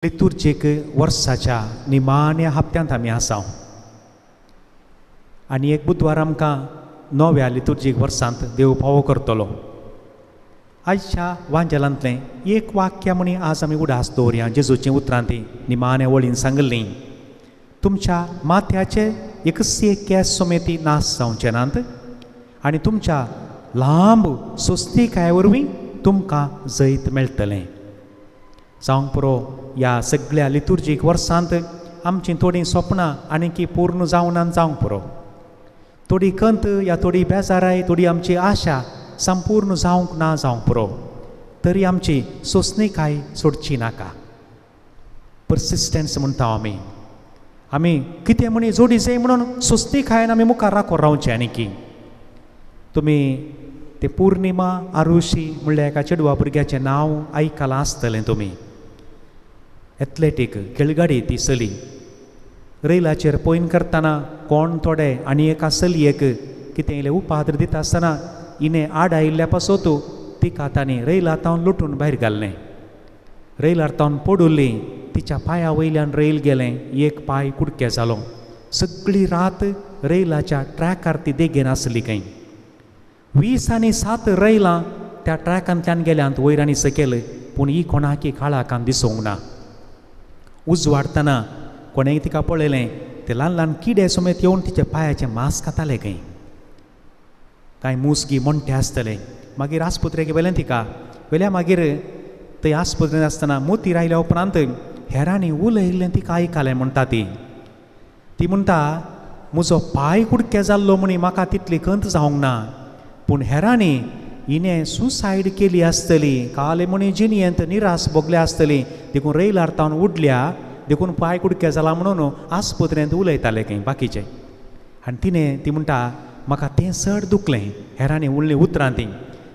लितुर्जीक वर्साच्या निमाण्या हप्त्यांत आमी आसा आनी एक बुधवार आमकां नव्या लितुर्जीक वर्सांत देव पावो करतलो. आयच्या वांजेलांतलें एक वाक्य म्हणी आज आमी उडास दवरया. जेजूचीं उतरां ती निमाण्या वळीन सांगिल्लीं, तुमच्या माथ्याचे एकच एक केंस समेती नाश जावचे नात आनी तुमच्या लांब सोस्तिकाये वरवीं तुमकां जैत मेळटलें. जावंक पुरो ह्या सगळ्या लितुर्जीक वर्सांत आमचीं थोडीं सपनां आनीकी पूर्ण जावनात जावंक पुरो, थोडी खंत या थोडी बेजाराय, थोडी आमची आशा संपूर्ण जावंक ना जावंक पुरो, तरी आमची सोंसणीकाय सोडची नाका. पर्सिस्टन्स म्हणटा आमी, आमी कितें म्हणी जोडी जाय म्हणून सोंसणीकायेन आमी मुखार राखून रावचें. आनीकी तुमी ते पूर्णिमा आरुशी म्हणल्यार एका चेडवा भुरग्याचें नांव आयकलां आसतलें तुमी. एथलेटीक खेळगाडी ती चली रैलाचेर पॉयन करतना कोण थोडे आनी एका चलयेक कितें इल्लें उपाद्र दिता आसतना हिणें आड आयिल्ल्या पासत तिका तांणी रैला तावन लुटून भायर घाल्लें. रैलार तावन पडुल्ली, तिच्या पांया वयल्यान रैल गेलें, एक पांय कुडके जालो. सगळी रात रैलाच्या ट्रॅकार ती देगेन आसली खंय. 20 आनी 7 रैलां त्या ट्रॅकांतल्यान गेल्यांत वयर आनी सकयल, पूण ही कोणाकी काळाकान दिसूंक ना. उजवाडटना कोणेंय तिका पळयलें ते ल्हान ल्हान किडे समेत येवन तिच्या पांयाचें मांस खाताले खंय. कांय मुसगी मोणटे आसतले. मागीर आस्पत्रेक व्हेलें तिका, व्हेल्या मागीर थंय आस्पत्रेंत आसतना मोतीर आयल्या उपरांत हेरांनी उलयल्लें तिका आयकलें म्हणटा ती. ती म्हणटा, म्हजो पांय कुडके जाल्लो म्हणी म्हाका तितली खंत जावंक ना, पूण हेरांनी हिणें सुसायड केली आसतली, काले म्हणी जिणयेंत निरास भोगल्या आसतली, देखून रैलार तावन उडल्या, देखून पांय कुडके जाला म्हणून आस्पत्रेंत उलयताले खंय बाकीचे. आनी तिणें ती म्हणटा, म्हाका तें चड दुखलें हेरांनी उरलीं उतरां तीं,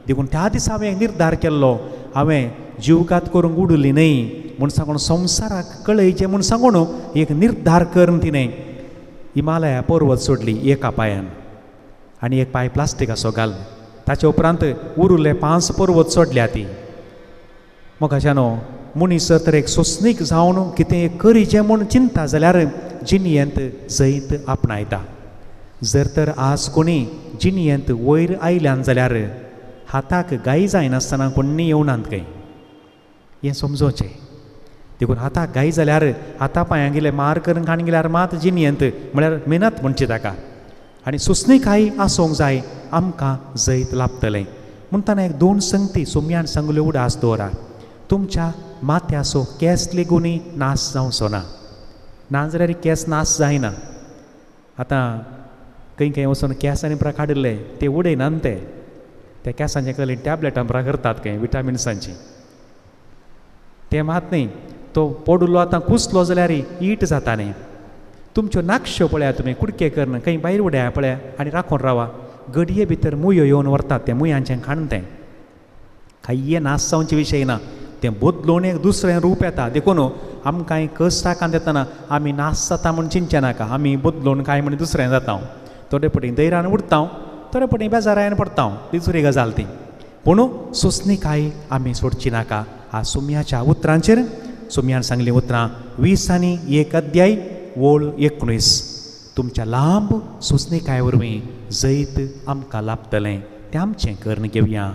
देखून त्या दिसा हांवें निर्धार केल्लो, हांवें जीवघात करूंक उडली न्हय म्हूण सांगून संवसाराक कळयचें म्हूण सांगून एक निर्धार करून तिणें हिमालया पर्वत सोडली एका पांयान आनी एक पांय प्लास्टिकाचो घाल. ताचे उपरांत उरुल्ले 5 पर्वत सोडल्या ती. मोगाच्यानो, मनीस जर तर एक सोंसणीक जावन कितें करीचें म्हूण चिंता जाल्यार जिणयेंत जैत आपणायता. जर तर आज कोणी जिणयेंत वयर आयल्यान जाल्यार हाताक गाय जायनासतना कोण्णी येवनात खंय, हें समजोचें. देखून हाताक गाय जाल्यार हाता पांयां गेले मार करून खाण गेल्यार मात जिणयेंत म्हळ्यार मेहनत म्हणची ताका, आनी सोंसणीकाय आसूंक जाय, आमकां जैत लाभतलें. म्हणटना एक 2 संगती सोम्यान सांगल्यो उडास दवरा. तुमच्या माथ्याचो केंस लेगूनय नाश जावचो ना, ना जाल्यार केंस नाश जायना. आतां खंय खंय वचून केंस आनी प्रा काडिल्ले ते उडयनात, ते त्या केंसांचे कसली टॅबलेटां प्रा करतात खंय विटामिन्सांची, तें मात न्ही. तो पडुल्लो आतां कुसलो जाल्यार ईट जाता न्ही. तुमच्यो नाकश्यो पळया तुमी कुडके करून खंय भायर उडया पळया आनी राखून रावा, गडये भितर मुयो येवन व्हरतात तें मुयांचें खाण. तें कांय नाश जावचे विशय ना, तें बदलून एक दुसरें रूप येता. देखून आमकां कश्टाकान येतना आमी नाश जाता म्हूण चिंतचें नाका, आमी बदलून कांय म्हण दुसरें जाता. थोडे पटी दैरान उरता, थोडे पटी बेजारायन पडटा, दुसरी गजाल ती. पूण सोंसणीकाय आमी सोडची नाका. हा सुम्याच्या उतरांचेर सुम्यान सांगलीं उतरां 20 आनी 1 अध्याय वळ 19, तुमच्या लांब सोंसणीकाये वरवीं जैत आमकां लाभतलें, तें आमचें करून घेवया.